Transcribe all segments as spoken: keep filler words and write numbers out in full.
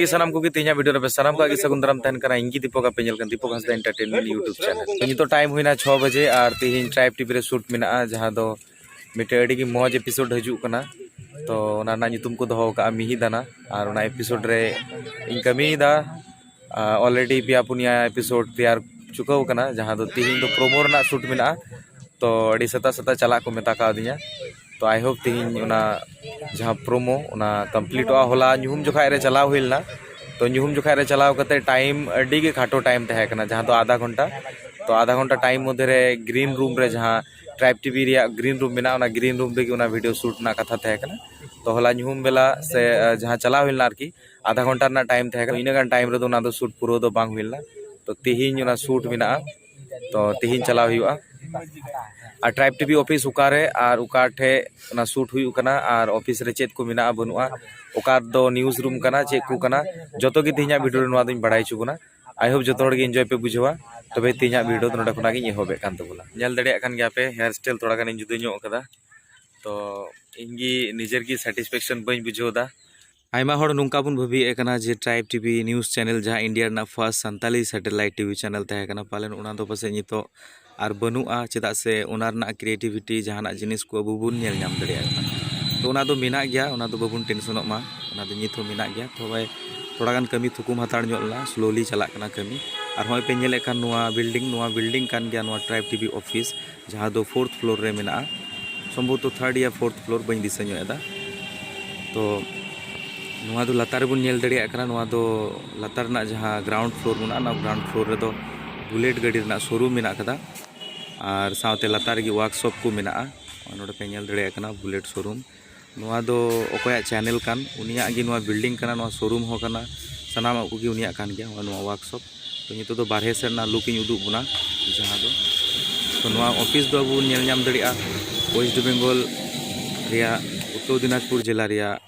ᱜᱮ ᱥᱟᱱᱟᱢ ᱠᱚᱜᱮ ᱛᱮᱦᱮᱧᱟᱜ ᱵᱷᱤᱰᱤᱭᱳ ᱨᱮ ᱯᱮ ᱥᱟᱱᱟᱢ ᱠᱚᱣᱟᱜ ᱜᱮ ᱥᱟᱹᱜᱩᱱ ᱫᱟᱨᱟᱢ ᱛᱟᱦᱮᱱ ᱠᱟᱱᱟ᱾ ᱤᱧ ᱜᱮ ᱫᱤᱯᱚᱠ, ᱟᱯᱮ ᱧᱮᱞ ᱠᱟᱱ ᱫᱤᱯᱚᱠ ᱦᱟᱸᱥᱫᱟ ᱮᱱᱴᱟᱨᱴᱮᱱᱢᱮᱱᱴ ᱭᱩᱴᱩᱵᱽ ᱪᱮᱱᱮᱞ᱾ ᱛᱚ ᱱᱤᱛᱚᱜ ᱴᱟᱭᱤᱢ ᱦᱩᱭᱱᱟ ᱪᱷᱚ ᱵᱟᱡᱮ ᱟᱨ ᱛᱮᱦᱮᱧ ᱴᱨᱟᱭᱤᱵᱽ ᱴᱤᱵᱷᱤ ᱨᱮ ᱥᱩᱴ ᱢᱮᱱᱟᱜᱼᱟ, ᱡᱟᱦᱟᱸ ᱫᱚ ᱢᱤᱫᱴᱮᱡ ᱟᱹᱰᱤ ᱜᱮ ᱢᱚᱡᱽ ᱮᱯᱤᱥᱳᱰ ᱦᱤᱡᱩᱜ ᱠᱟᱱᱟ᱾ ᱛᱚ ᱚᱱᱟ ᱨᱮᱱᱟᱜ ᱧᱩᱛᱩᱢ ᱠᱚ ᱫᱚᱦᱚ ᱟᱠᱟᱫᱼᱟ ᱢᱤᱦᱤ ᱫᱟᱱᱟ, ᱟᱨ ᱚᱱᱟ ᱮᱯᱤᱥᱳᱰ ᱨᱮ ᱤᱧ ᱠᱟᱹᱢᱤᱭᱮᱫᱟ᱾ ᱚᱞᱨᱮᱰᱤ ᱯᱮᱭᱟ ᱯᱩᱱᱭᱟ ᱮᱯᱤᱥᱳᱰ ᱛᱮᱭᱟᱨ ᱪᱩᱠᱟᱹᱣ ᱠᱟᱱᱟ, ᱡᱟᱦᱟᱸ ᱫᱚ ᱛᱤᱦᱤᱧ ᱫᱚ ᱯᱨᱳᱢᱳ ᱨᱮᱱᱟᱜ ᱥᱩᱴ ᱢᱮᱱᱟᱜᱼᱟ᱾ ᱛᱚ ᱟᱹᱰᱤ ᱥᱮᱛᱟᱜ ᱥᱮᱛᱟᱜ ᱪᱟᱞᱟᱜ ᱠᱚ ᱢᱮᱛᱟ ᱠᱟᱣᱫᱤᱧᱟ᱾ ᱛᱚ ᱟᱭ ᱦᱳᱯ ᱛᱤᱦᱤᱧ ᱚᱱᱟ ᱡᱟᱦᱟᱸ ᱯᱨᱳᱢᱳ ᱚᱱᱟ ᱠᱚᱢᱯᱞᱤᱴᱚᱜᱼᱟ᱾ ᱦᱚᱞᱟ ᱧᱩᱦᱩᱢ ᱡᱚᱠᱷᱟᱡ ᱨᱮ ᱪᱟᱞᱟᱣ ᱦᱩᱭ ᱞᱮᱱᱟ᱾ ᱛᱚ ᱧᱩᱦᱩᱢ ᱡᱚᱠᱷᱟᱡ ᱨᱮ ᱪᱟᱞᱟᱣ ᱠᱟᱛᱮ ᱴᱟᱭᱤᱢ ᱟᱹᱰᱤ ᱜᱮ ᱠᱷᱟᱴᱚ ᱴᱟᱭᱤᱢ ᱛᱟᱦᱮᱸ ᱠᱟᱱᱟ, ᱡᱟᱦᱟᱸ ᱫᱚ ᱟᱫᱷᱟ ᱜᱷᱚᱱᱴᱟ᱾ ᱛᱚ ᱟᱫᱷᱟ ᱜᱷᱚᱱᱴᱟ ᱴᱟᱭᱤᱢ ᱢᱚᱫᱽᱫᱷᱮ ᱨᱮ ᱜᱨᱤᱱ ᱨᱩᱢ ᱨᱮ ᱡᱟᱦᱟᱸ ᱴᱨᱟᱭᱤᱵᱽ ᱴᱤᱵᱷᱤ ᱨᱮᱭᱟᱜ ᱜᱨᱤᱱ ᱨᱩᱢ ᱢᱮᱱᱟᱜᱼᱟ, ᱚᱱᱟ ᱜᱨᱤᱱ ᱨᱩᱢ ᱨᱮᱜᱮ ᱚᱱᱟ ᱵᱷᱤᱰᱤᱭᱳ ᱥᱩᱴ ᱨᱮᱱᱟᱜ ᱠᱟᱛᱷᱟ ᱛᱟᱦᱮᱸ ᱠᱟᱱᱟ᱾ ᱛᱚ ᱦᱚᱞᱟ ᱧᱩᱦᱩᱢ ᱵᱮᱞᱟ ᱥᱮ ᱟᱸ, ᱡᱟᱦᱟᱸ ᱪᱟᱞᱟᱣ ᱦᱩᱭ ᱞᱮᱱᱟ ᱟᱨᱠᱤ, ᱟᱫᱷᱟ ᱜᱷᱚᱱᱴᱟ ᱨᱮᱱᱟᱜ ᱴᱟᱭᱤᱢ ᱛᱟᱦᱮᱸ ᱠᱟᱱᱟ᱾ ᱤᱱᱟᱹᱜ ᱜᱟᱱ ᱴᱟᱭᱤᱢ ᱨᱮᱫᱚ ᱚᱱᱟ ᱫᱚ ᱥᱩᱴ ᱯᱩᱨᱟᱹᱣ ᱫᱚ ᱵᱟᱝ ᱦᱩᱭ ᱞᱮᱱᱟ᱾ ᱛᱚ ᱛᱤᱦᱤᱧ ᱚᱱᱟ ᱥᱩᱴ ᱢᱮᱱᱟᱜᱼᱟ, ᱛᱚ ᱛᱤᱦᱤᱧ ᱪᱟᱞᱟᱣ ᱦᱩᱭᱩᱜᱼᱟ᱾ ᱟᱨ ᱴᱨᱟᱭᱤᱵᱽ ᱴᱤᱵᱷᱤ ᱚᱯᱷᱤᱥ ᱚᱠᱟᱨᱮ ᱟᱨ ᱚᱠᱟ ᱴᱷᱮᱡ ᱚᱱᱟ ᱥᱩᱴ ᱦᱩᱭᱩᱜ ᱠᱟᱱᱟ ᱟᱨ ᱚᱯᱷᱤᱥ ᱨᱮ ᱪᱮᱫ ᱠᱚ ᱢᱮᱱᱟᱜᱼᱟ ᱵᱟᱹᱱᱩᱜᱼᱟ, ᱚᱠᱟ ᱫᱚ ᱱᱤᱭᱩᱡᱽ ᱨᱩᱢ ᱠᱟᱱᱟ, ᱪᱮᱫ ᱠᱚ ᱠᱟᱱᱟ, ᱡᱚᱛᱚ ᱜᱮ ᱛᱮᱦᱮᱧᱟᱜ ᱵᱷᱤᱰᱤᱭᱳ ᱨᱮ ᱱᱚᱣᱟ ᱫᱚᱧ ᱵᱟᱲᱟᱭ ᱦᱚᱪᱚ ᱵᱚᱱᱟ᱾ ᱟᱭ ᱦᱳᱯ ᱡᱚᱛᱚ ᱦᱚᱲ ᱜᱮ ᱤᱱᱡᱚᱭ ᱯᱮ ᱵᱩᱡᱷᱟᱹᱣᱟ᱾ ᱛᱚᱵᱮ ᱛᱮᱦᱮᱧᱟᱜ ᱵᱷᱤᱰᱤᱭᱳ ᱫᱚ ᱱᱚᱰᱮ ᱠᱷᱚᱱᱟᱜ ᱜᱤᱧ ᱮᱦᱚᱵᱮᱫ ᱠᱟᱱ ᱛᱟᱵᱚᱱᱟ᱾ ᱧᱮᱞ ᱫᱟᱲᱮᱭᱟᱜ ᱠᱟᱱ ᱜᱮᱭᱟ ᱯᱮ, ᱦᱮᱭᱟᱨ ᱥᱴᱟᱭᱤᱞ ᱛᱷᱚᱲᱟ ᱜᱟᱱᱤᱧ ᱡᱩᱫᱟᱹ ᱧᱚᱜ ᱠᱟᱫᱟ᱾ ᱛᱚ ᱤᱧ ᱜᱮ ᱱᱤᱡᱮᱨ ᱜᱮ ᱥᱮᱴᱤᱥᱯᱷᱮᱠᱥᱚᱱ ᱵᱟᱹᱧ ᱵᱩᱡᱷᱟᱹᱣ ᱮᱫᱟ᱾ ᱟᱭᱢᱟ ᱦᱚᱲ ᱱᱚᱝᱠᱟ ᱵᱚᱱ ᱵᱷᱟᱹᱵᱤᱭᱮᱫ ᱠᱟᱱᱟ ᱡᱮ ᱴᱨᱟᱭᱤᱵᱽ ᱴᱤᱵᱷᱤ ᱱᱤᱭᱩᱡᱽ ᱪᱮᱱᱮᱞ, ᱡᱟᱦᱟᱸ ᱤᱱᱰᱤᱭᱟ ᱨᱮᱱᱟᱜ first Santali satellite TV channel ᱛᱟᱦᱮᱸ ᱠᱟᱱᱟ, ᱯᱟᱞᱮᱱ ᱚᱱᱟ ᱫᱚ ᱯᱟᱥᱮᱡ ᱱᱤᱛᱚᱜ ᱟᱨ ᱵᱟᱹᱱᱩᱜᱼᱟ, ᱪᱮᱫᱟᱜ ᱥᱮ ᱚᱱᱟ ᱨᱮᱱᱟᱜ ᱠᱨᱤᱭᱮᱴᱤᱵᱷᱤᱴᱤ ᱡᱟᱦᱟᱱᱟᱜ ᱡᱤᱱᱤᱥ ᱠᱚ ᱟᱵᱚ ᱵᱚᱱ ᱧᱮᱞ ᱧᱟᱢ ᱫᱟᱲᱮᱭᱟᱜ ᱠᱟᱱᱟ᱾ ᱛᱚ ᱚᱱᱟ ᱫᱚ ᱢᱮᱱᱟᱜ ᱜᱮᱭᱟ, ᱚᱱᱟ ᱫᱚ ᱵᱟᱵᱚᱱ ᱴᱮᱱᱥᱚᱱᱚᱜ ᱢᱟ, ᱚᱱᱟ ᱫᱚ ᱱᱤᱛ ᱦᱚᱸ ᱢᱮᱱᱟᱜ ᱜᱮᱭᱟ᱾ ᱛᱚᱵᱮ ᱛᱷᱚᱲᱟ ᱜᱟᱱ ᱠᱟᱹᱢᱤ ᱛᱷᱩᱠᱩᱢ ᱦᱟᱛᱟᱲ ᱧᱚᱜ ᱞᱮᱱᱟ, ᱥᱞᱳᱞᱤ ᱪᱟᱞᱟᱜ ᱠᱟᱱᱟ ᱠᱟᱹᱢᱤ᱾ ᱟᱨ ᱦᱚᱸᱜᱼᱚᱭ ᱯᱮ ᱧᱮᱞᱮᱫ ᱠᱟᱱ ᱱᱚᱣᱟ ᱵᱤᱞᱰᱤᱝ, ᱱᱚᱣᱟ ᱵᱤᱞᱰᱤᱝ ᱠᱟᱱ ᱜᱮᱭᱟ ᱱᱚᱣᱟ ᱴᱨᱟᱭᱤᱵᱽ ᱴᱤᱵᱷᱤ ᱚᱯᱷᱤᱥ, ᱡᱟᱦᱟᱸ ᱫᱚ ᱯᱷᱳᱨᱛᱷ ᱯᱷᱞᱳᱨ ᱨᱮ ᱢᱮᱱᱟᱜᱼᱟ, ᱥᱚᱢᱵᱷᱚᱵᱚᱛᱚ ᱛᱷᱟᱨᱰ ᱭᱟ ᱯᱷᱳᱨᱛᱷ ᱯᱷᱞᱳᱨ, ᱵᱟᱹᱧ ᱫᱤᱥᱟᱹ ᱧᱚᱜ ᱮᱫᱟ᱾ ᱛᱚ ᱱᱚᱣᱟ ᱫᱚ ᱞᱟᱛᱟᱨ ᱨᱮᱵᱚᱱ ᱧᱮᱞ ᱫᱟᱲᱮᱭᱟᱜ ᱠᱟᱱᱟ, ᱱᱚᱣᱟ ᱫᱚ ᱞᱟᱛᱟᱨ ᱨᱮᱱᱟᱜ ᱡᱟᱦᱟᱸ ᱜᱨᱟᱣᱩᱱᱰ ᱯᱷᱞᱳᱨ ᱢᱮᱱᱟᱜᱼᱟ, ᱚᱱᱟ ᱜᱨᱟᱣᱩᱱᱰ ᱯᱷᱞᱳᱨ ᱨᱮᱫᱚ ᱵᱩᱞᱮᱴ ᱜᱟᱹᱰᱤ ᱨᱮᱱᱟᱜ ᱥᱳᱨᱩᱢ ᱢᱮᱱᱟᱜ ᱠᱟᱫᱟ᱾ ᱟᱨ ᱥᱟᱶᱛᱮ ᱞᱟᱛᱟᱨ ᱨᱮᱜᱮ ᱣᱟᱨᱠᱥᱚᱯ ᱠᱚ ᱢᱮᱱᱟᱜᱼᱟ᱾ ᱱᱚᱜᱼᱚᱭ ᱱᱚᱰᱮ ᱯᱮ ᱧᱮᱞ ᱫᱟᱲᱮᱭᱟᱜ ᱠᱟᱱᱟ ᱵᱩᱞᱮᱴ ᱥᱳᱨᱩᱢ᱾ ᱱᱚᱣᱟ ᱫᱚ ᱚᱠᱚᱭᱟᱜ ᱪᱮᱱᱮᱞ ᱠᱟᱱ, ᱩᱱᱤᱭᱟᱜ ᱜᱮ ᱱᱚᱣᱟ ᱵᱤᱞᱰᱤᱝ ᱠᱟᱱᱟ, ᱱᱚᱣᱟ ᱥᱳᱨᱩᱢ ᱦᱚᱸ ᱠᱟᱱᱟ, ᱥᱟᱱᱟᱢᱟᱜ ᱠᱚᱜᱮ ᱩᱱᱤᱭᱟᱜ ᱠᱟᱱ ᱜᱮᱭᱟ᱾ ᱱᱚᱣᱟ ᱱᱚᱣᱟ ᱣᱟᱨᱠᱥᱚᱯ᱾ ᱛᱚ ᱱᱤᱛᱚᱜ ᱫᱚ ᱵᱟᱨᱦᱮ ᱥᱮᱫ ᱨᱮᱱᱟᱜ ᱞᱩᱠ ᱤᱧ ᱩᱫᱩᱜ ᱵᱚᱱᱟ, ᱡᱟᱦᱟᱸ ᱫᱚ, ᱛᱚ ᱱᱚᱣᱟ ᱚᱯᱷᱤᱥ ᱫᱚ ᱟᱵᱚ ᱵᱚᱱ ᱧᱮᱞ ᱧᱟᱢ ᱫᱟᱲᱮᱭᱟᱜᱼᱟ ᱳᱭᱮᱥᱴ ᱵᱮᱝᱜᱚᱞ ᱨᱮᱭᱟᱜ, ᱩᱛᱛᱚᱨ ᱫᱤᱱᱟᱡᱽᱯᱩᱨ ᱡᱮᱞᱟ ᱨᱮᱭᱟᱜ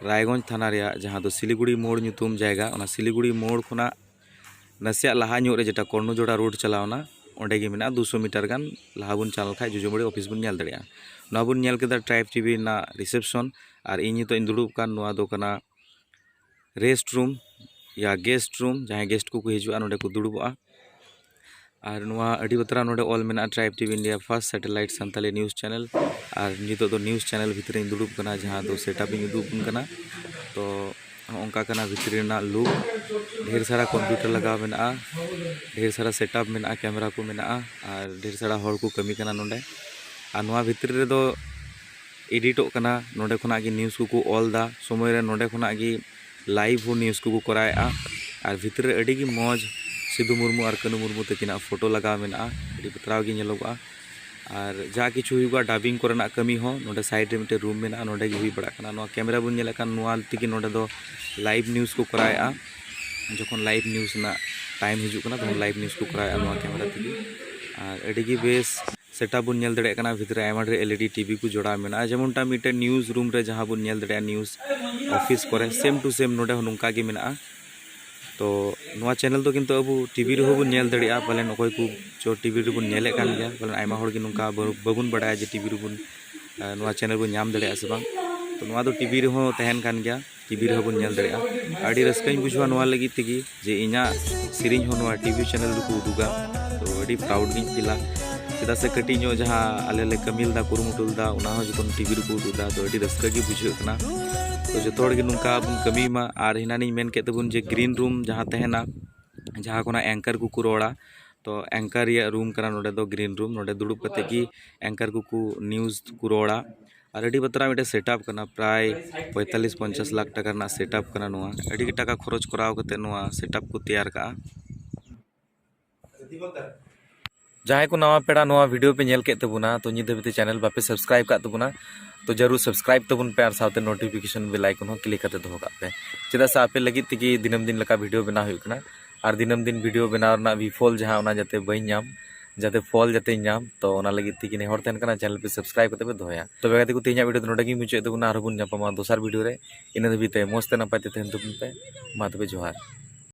ᱨᱟᱭᱜᱚᱸᱡᱽ ᱛᱷᱟᱱᱟ ᱨᱮᱭᱟᱜ, ᱡᱟᱦᱟᱸ ᱫᱚ ᱥᱤᱞᱤᱜᱩᱲᱤ ᱢᱳᱲ ᱧᱩᱛᱩᱢ ᱡᱟᱭᱜᱟ, ᱚᱱᱟ ᱥᱤᱞᱤᱜᱩᱲᱤ ᱢᱳᱲ ᱠᱷᱚᱱᱟᱜ ᱱᱟᱥᱮᱭᱟᱜ ᱞᱟᱦᱟ ᱧᱚᱜ ᱨᱮ ᱡᱮᱴᱟ ᱠᱚᱨᱱᱚᱡᱳᱲᱟ ᱨᱳᱰ ᱪᱟᱞᱟᱣᱱᱟ, ᱚᱸᱰᱮ ᱜᱮ ᱢᱮᱱᱟᱜᱼᱟ᱾ ᱫᱩᱥᱚ ᱢᱤᱴᱟᱨ ᱜᱟᱱ ᱞᱟᱦᱟ ᱵᱚᱱ ᱪᱟᱞᱟᱣ ᱞᱮᱠᱷᱟᱡ ᱡᱚᱡᱚᱢᱟᱹᱲᱤ ᱚᱯᱷᱤᱥ ᱵᱚᱱ ᱧᱮᱞ ᱫᱟᱲᱮᱭᱟᱜᱼᱟ᱾ ᱱᱚᱣᱟ ᱵᱚᱱ ᱧᱮᱞ ᱠᱮᱫᱟ ᱴᱨᱟᱭᱤᱵᱽ ᱴᱤᱵᱷᱤ ᱨᱮᱱᱟᱜ ᱨᱤᱥᱮᱯᱥᱚᱱ, ᱟᱨ ᱤᱧ ᱱᱤᱛᱚᱜ ᱤᱧ ᱫᱩᱲᱩᱵ ᱠᱟᱱ ᱱᱚᱣᱟ ᱫᱚ ᱠᱟᱱᱟ ᱨᱮᱥᱴ ᱨᱩᱢ ᱭᱟ ᱜᱮᱥᱴ ᱨᱩᱢ, ᱡᱟᱦᱟᱸᱭ ᱜᱮᱥᱴ ᱠᱚᱠᱚ ᱦᱤᱡᱩᱜᱼᱟ, ᱱᱚᱸᱰᱮ ᱠᱚ ᱫᱩᱲᱩᱵᱚᱜᱼᱟ᱾ ᱟᱨ ᱱᱚᱣᱟ ᱟᱹᱰᱤ ᱵᱟᱛᱨᱟᱣ ᱱᱚᱸᱰᱮ ᱚᱞ ᱢᱮᱱᱟᱜᱼᱟ, Tribe TV India, first satellite Santali news channel᱾ ᱟᱨ ᱱᱤᱛᱚᱜ ᱫᱚ news channel ᱵᱷᱤᱛᱨᱤᱧ ᱫᱩᱲᱩᱵ ᱠᱟᱱᱟ, ᱡᱟᱦᱟᱸ ᱫᱚ ᱥᱮᱴᱟᱯ ᱤᱧ ᱩᱫᱩᱜ ᱟᱵᱚᱱ ᱠᱟᱱᱟ᱾ ᱛᱚ ᱱᱚᱜᱼᱚ ᱱᱚᱝᱠᱟ ᱠᱟᱱᱟ ᱵᱷᱤᱛᱨᱤ ᱨᱮᱱᱟᱜ ᱞᱩᱠ᱾ ᱰᱷᱮᱨ ᱥᱟᱨᱟ ᱠᱚᱢᱯᱤᱭᱩᱴᱟᱨ ᱞᱟᱜᱟᱣ ᱢᱮᱱᱟᱜᱼᱟ, ᱰᱷᱮᱨ ᱥᱟᱨᱟ ᱥᱮᱴᱟᱯ ᱢᱮᱱᱟᱜᱼᱟ, ᱠᱮᱢᱮᱨᱟ ᱠᱚ ᱢᱮᱱᱟᱜᱼᱟ, ᱟᱨ ᱰᱷᱮᱨ ᱥᱟᱨᱟ ᱦᱚᱲ ᱠᱚ ᱠᱟᱹᱢᱤ ᱠᱟᱱᱟ ᱱᱚᱸᱰᱮ᱾ ᱟᱨ ᱱᱚᱣᱟ ᱵᱷᱤᱛᱨᱤ ᱨᱮᱫᱚ ᱮᱰᱤᱴᱚᱜ ᱠᱟᱱᱟ, ᱱᱚᱸᱰᱮ ᱠᱷᱚᱱᱟᱜ ᱜᱮ ᱱᱤᱭᱩᱡᱽ ᱠᱚᱠᱚ ᱚᱞ ᱮᱫᱟ, ᱥᱚᱢᱚᱭ ᱨᱮ ᱱᱚᱸᱰᱮ ᱠᱷᱚᱱᱟᱜ ᱜᱮ ᱞᱟᱭᱤᱵᱷ ᱦᱚᱸ ᱱᱤᱭᱩᱡᱽ ᱠᱚᱠᱚ ᱠᱚᱨᱟᱣᱮᱫᱼᱟ᱾ ᱟᱨ ᱵᱷᱤᱛᱨᱤ ᱨᱮ ᱟᱹᱰᱤ ᱜᱮ ᱢᱚᱡᱽ ᱥᱤᱫᱩ ᱢᱩᱨᱢᱩ ᱟᱨ ᱠᱟᱹᱱᱩ ᱢᱩᱨᱢᱩ ᱛᱟᱹᱠᱤᱱᱟᱜ ᱯᱷᱳᱴᱳ ᱞᱟᱜᱟᱣ ᱢᱮᱱᱟᱜᱼᱟ, ᱟᱹᱰᱤ ᱵᱟᱛᱨᱟᱣ ᱜᱮ ᱧᱮᱞᱚᱜᱚᱜᱼᱟ᱾ ᱟᱨ ᱡᱟ ᱠᱤᱪᱷᱩ ᱦᱩᱭᱩᱜᱼᱟ, ᱰᱟᱵᱤᱝ ᱠᱚᱨᱮᱱᱟᱜ ᱠᱟᱹᱢᱤ ᱦᱚᱸ ᱱᱚᱸᱰᱮ ᱥᱟᱭᱤᱰ ᱨᱮ ᱢᱤᱫᱴᱮᱱ ᱨᱩᱢ ᱢᱮᱱᱟᱜᱼᱟ, ᱱᱚᱸᱰᱮ ᱜᱮ ᱦᱩᱭ ᱵᱟᱲᱟᱜ ᱠᱟᱱᱟ᱾ ᱱᱚᱣᱟ ᱠᱮᱢᱮᱨᱟ ᱵᱚᱱ ᱧᱮᱞᱮᱫ ᱠᱟᱱ, ᱱᱚᱣᱟ ᱛᱮᱜᱮ ᱱᱚᱸᱰᱮ ᱫᱚ ᱞᱟᱭᱤᱵᱷ ᱱᱤᱭᱩᱡᱽ ᱠᱚ ᱠᱚᱨᱟᱣᱮᱫᱼᱟ᱾ ᱡᱚᱠᱷᱚᱱ ᱞᱟᱭᱤᱵᱷ ᱱᱤᱭᱩᱡᱽ ᱨᱮᱱᱟᱜ ᱴᱟᱭᱤᱢ ᱦᱤᱡᱩᱜ ᱠᱟᱱᱟ, ᱛᱚᱠᱷᱚᱱ ᱞᱟᱭᱤᱵᱷ ᱱᱤᱭᱩᱡᱽ ᱠᱚ ᱠᱚᱨᱟᱣᱮᱫᱼᱟ ᱱᱚᱣᱟ ᱠᱮᱢᱮᱨᱟ ᱛᱮᱜᱮ᱾ ᱟᱨ ᱟᱹᱰᱤ ᱜᱮ ᱵᱮᱥ ᱥᱮᱴᱟᱯ ᱵᱚᱱ ᱧᱮᱞ ᱫᱟᱲᱮᱭᱟᱜ ᱠᱟᱱᱟ, ᱵᱷᱤᱛᱨᱤ ᱨᱮ ᱟᱭᱢᱟ ᱰᱷᱮᱨ LED TV ᱠᱚ ᱡᱚᱲᱟᱣ ᱢᱮᱱᱟᱜᱼᱟ᱾ ᱡᱮᱢᱚᱱᱴᱟ ᱢᱤᱫᱴᱮᱱ ᱱᱤᱭᱩᱡᱽ ᱨᱩᱢ ᱨᱮ ᱡᱟᱦᱟᱸ ᱵᱚᱱ ᱧᱮᱞ ᱫᱟᱲᱮᱭᱟᱜᱼᱟ ᱱᱤᱭᱩᱡᱽ ᱚᱯᱷᱤᱥ ᱠᱚᱨᱮ, ᱥᱮᱢ ᱴᱩ ᱥᱮᱢ ᱱᱚᱸᱰᱮ ᱦᱚᱸ ᱱᱚᱝᱠᱟ ᱜᱮ ᱢᱮᱱᱟᱜᱼᱟ᱾ ᱛᱚ ᱱᱚᱣᱟ ᱪᱮᱱᱮᱞ ᱫᱚ ᱠᱤᱱᱛᱩ ᱟᱵᱚ TV ᱨᱮᱦᱚᱸ ᱵᱚᱱ ᱧᱮᱞ ᱫᱟᱲᱮᱭᱟᱜᱼᱟ, ᱯᱟᱞᱮᱱ ᱚᱠᱚᱭ ᱠᱚ ᱪᱚ TV ᱨᱮᱵᱚᱱ ᱧᱮᱞᱮᱫ ᱠᱟᱱ ᱜᱮᱭᱟ, ᱯᱟᱞᱮᱱ ᱟᱭᱢᱟ ᱦᱚᱲ ᱜᱮ ᱱᱚᱝᱠᱟ ᱵᱟ-, ᱵᱟᱵᱚᱱ ᱵᱟᱲᱟᱭᱟ ᱡᱮ TV ᱨᱮᱵᱚᱱ, ᱟᱸ, ᱱᱚᱣᱟ ᱪᱮᱱᱮᱞ ᱵᱚᱱ ᱧᱟᱢ ᱫᱟᱲᱮᱭᱟᱜᱼᱟ ᱥᱮ ᱵᱟᱝ᱾ ᱛᱚ ᱱᱚᱣᱟ ᱫᱚ TV ᱨᱮᱦᱚᱸ ᱛᱟᱦᱮᱱ ᱠᱟᱱ ᱜᱮᱭᱟ, TV ᱨᱮᱦᱚᱸ ᱵᱚᱱ ᱧᱮᱞ ᱫᱟᱲᱮᱭᱟᱜᱼᱟ᱾ ᱟᱹᱰᱤ ᱨᱟᱹᱥᱠᱟᱹᱧ ᱵᱩᱡᱷᱟᱹᱣᱟ ᱱᱚᱣᱟ ᱞᱟᱹᱜᱤᱫ ᱛᱮᱜᱮ ᱡᱮ ᱤᱧᱟᱹᱜ ᱥᱮᱨᱮᱧ ᱦᱚᱸ ᱱᱚᱣᱟ TV ᱪᱮᱱᱮᱞ ᱨᱮᱠᱚ ᱩᱫᱩᱜᱟ, ᱛᱚ ᱟᱹᱰᱤ ᱯᱨᱟᱩᱰ ᱜᱤᱧ ᱯᱷᱤᱞᱟ᱾ ᱪᱮᱫᱟᱜ ᱥᱮ ᱠᱟᱹᱴᱤᱡ ᱧᱚᱜ ᱡᱟᱦᱟᱸ ᱟᱞᱮ ᱞᱮ ᱠᱟᱹᱢᱤ ᱞᱮᱫᱟ, ᱠᱩᱨᱩᱢᱩᱴᱩ ᱞᱮᱫᱟ, ᱚᱱᱟ ᱦᱚᱸ ᱡᱚᱠᱷᱚᱱ TV ᱨᱮᱠᱚ ᱩᱫᱩᱜ ᱮᱫᱟ, ᱛᱚ ᱟᱹᱰᱤ ᱨᱟᱹᱥᱠᱟᱹ ᱜᱮ ᱵᱩᱡᱷᱟᱹᱜ ᱠᱟᱱᱟ᱾ ᱛᱚ ᱡᱚᱛᱚ ᱦᱚᱲ ᱜᱮ ᱱᱚᱝᱠᱟ ᱵᱚᱱ ᱠᱟᱹᱢᱤ ᱢᱟ᱾ ᱟᱨ ᱦᱮᱱᱟᱱᱤᱧ ᱢᱮᱱ ᱠᱮᱫ ᱛᱟᱵᱚᱱ ᱡᱮ ᱜᱨᱤᱱ ᱨᱩᱢ ᱡᱟᱦᱟᱸ ᱛᱟᱦᱮᱱᱟ, ᱡᱟᱦᱟᱸ ᱠᱷᱚᱱᱟᱜ ᱮᱝᱠᱟᱨ ᱠᱚᱠᱚ ᱨᱚᱲᱟ, ᱛᱚ ᱮᱝᱠᱟᱨ ᱨᱮᱭᱟᱜ ᱨᱩᱢ ᱠᱟᱱᱟ ᱱᱚᱰᱮ ᱫᱚ ᱜᱨᱤᱱ ᱨᱩᱢ᱾ ᱱᱚᱰᱮ ᱫᱩᱲᱩᱵ ᱠᱟᱛᱮ ᱜᱮ ᱮᱝᱠᱟᱨ ᱠᱚᱠᱚ ᱱᱤᱭᱩᱡᱽ ᱠᱚ ᱨᱚᱲᱟ᱾ ᱟᱨ ᱟᱹᱰᱤ ᱵᱟᱛᱨᱟᱣ ᱢᱤᱫᱴᱮᱱ ᱥᱮᱴᱟᱯ ᱠᱟᱱᱟ, ᱯᱨᱟᱭ ᱯᱚᱸᱭᱛᱟᱞᱤᱥ ᱯᱚᱧᱪᱟᱥ ᱞᱟᱠᱷ ᱴᱟᱠᱟ ᱨᱮᱱᱟᱜ ᱥᱮᱴᱟᱯ ᱠᱟᱱᱟ ᱱᱚᱣᱟ᱾ ᱟᱹᱰᱤ ᱜᱮ ᱴᱟᱠᱟ ᱠᱷᱚᱨᱚᱪ ᱠᱚᱨᱟᱣ ᱠᱟᱛᱮ ᱱᱚᱣᱟ ᱥᱮᱴᱟᱯ ᱠᱚ ᱛᱮᱭᱟᱨ ᱠᱟᱜᱼᱟ᱾ ᱡᱟᱦᱟᱸᱭ ᱠᱚ ᱱᱟᱣᱟ ᱯᱮᱲᱟ ᱱᱚᱣᱟ ᱵᱷᱤᱰᱤᱭᱳ ᱯᱮ ᱧᱮᱞ ᱠᱮᱫ ᱛᱟᱵᱚᱱᱟ, ᱛᱚ ᱱᱤᱛ ᱫᱷᱟᱹᱵᱤᱡ ᱛᱮ ᱪᱮᱱᱮᱞ ᱵᱟᱯᱮ ᱥᱟᱵᱥᱠᱨᱟᱭᱤᱵ ᱠᱟᱜ ᱛᱟᱵᱚᱱᱟ, ᱛᱚ ᱡᱟᱹᱨᱩᱲ ᱥᱟᱵᱥᱠᱨᱟᱭᱤᱵ ᱛᱟᱵᱚᱱ ᱯᱮ ᱟᱨ ᱥᱟᱶᱛᱮ ᱱᱳᱴᱤᱯᱷᱤᱠᱮᱥᱚᱱ ᱵᱮᱞ ᱟᱭᱠᱚᱱ ᱦᱚᱸ ᱠᱞᱤᱠ ᱠᱟᱛᱮ ᱫᱚᱦᱚ ᱠᱟᱜ ᱯᱮ᱾ ᱪᱮᱫᱟᱜ ᱥᱮ ᱟᱯᱮ ᱞᱟᱹᱜᱤᱫ ᱛᱮᱜᱮ ᱫᱤᱱᱟᱹᱢ ᱫᱤᱱ ᱞᱮᱠᱟ ᱵᱷᱤᱰᱤᱭᱳ ᱵᱮᱱᱟᱣ ᱦᱩᱭᱩᱜ ᱠᱟᱱᱟ, ᱟᱨ ᱫᱤᱱᱟᱹᱢ ᱫᱤᱱ ᱵᱷᱤᱰᱤᱭᱳ ᱵᱮᱱᱟᱣ ᱨᱮᱱᱟᱜ ᱵᱤᱯᱷᱚᱞ ᱡᱟᱦᱟᱸ, ᱚᱱᱟ ᱡᱟᱛᱮ ᱵᱟᱹᱧ ᱧᱟᱢ, ᱡᱟᱛᱮ ᱯᱷᱚᱞ ᱡᱟᱛᱮᱧ ᱧᱟᱢ, ᱛᱚ ᱚᱱᱟ ᱞᱟᱹᱜᱤᱫ ᱛᱮᱜᱮ ᱱᱮᱦᱚᱨ ᱛᱟᱦᱮᱱ ᱠᱟᱱᱟ, ᱪᱮᱱᱮᱞ ᱯᱮ ᱥᱟᱵᱥᱠᱨᱟᱭᱤᱵ ᱠᱟᱛᱮ ᱯᱮ ᱫᱚᱦᱚᱭᱟ᱾ ᱛᱚᱵᱮ ᱜᱟᱛᱮ ᱠᱚ, ᱛᱮᱦᱮᱧᱟᱜ ᱵᱷᱤᱰᱤᱭᱳ ᱫᱚ ᱱᱚᱰᱮ ᱜᱮᱧ ᱢᱩᱪᱟᱹᱫ ᱛᱟᱵᱚᱱᱟ, ᱟᱨᱦᱚᱸ ᱵᱚᱱ ᱧᱟᱯᱟᱢᱟ ᱫᱚᱥᱟᱨ ᱵᱷᱤᱰᱤᱭᱳ ᱨᱮ᱾ ᱤᱱᱟᱹ ᱫᱷᱟᱹᱵᱤᱡ ᱛᱮ ᱢᱚᱡᱽ ᱛᱮ ᱱᱟᱯᱟᱭ ᱛᱮ ᱛᱟᱦᱮᱱ ᱛᱟᱵᱚᱱ ᱯᱮ᱾ ᱢᱟ ᱛᱚᱵᱮ ᱡᱚᱦᱟᱨ᱾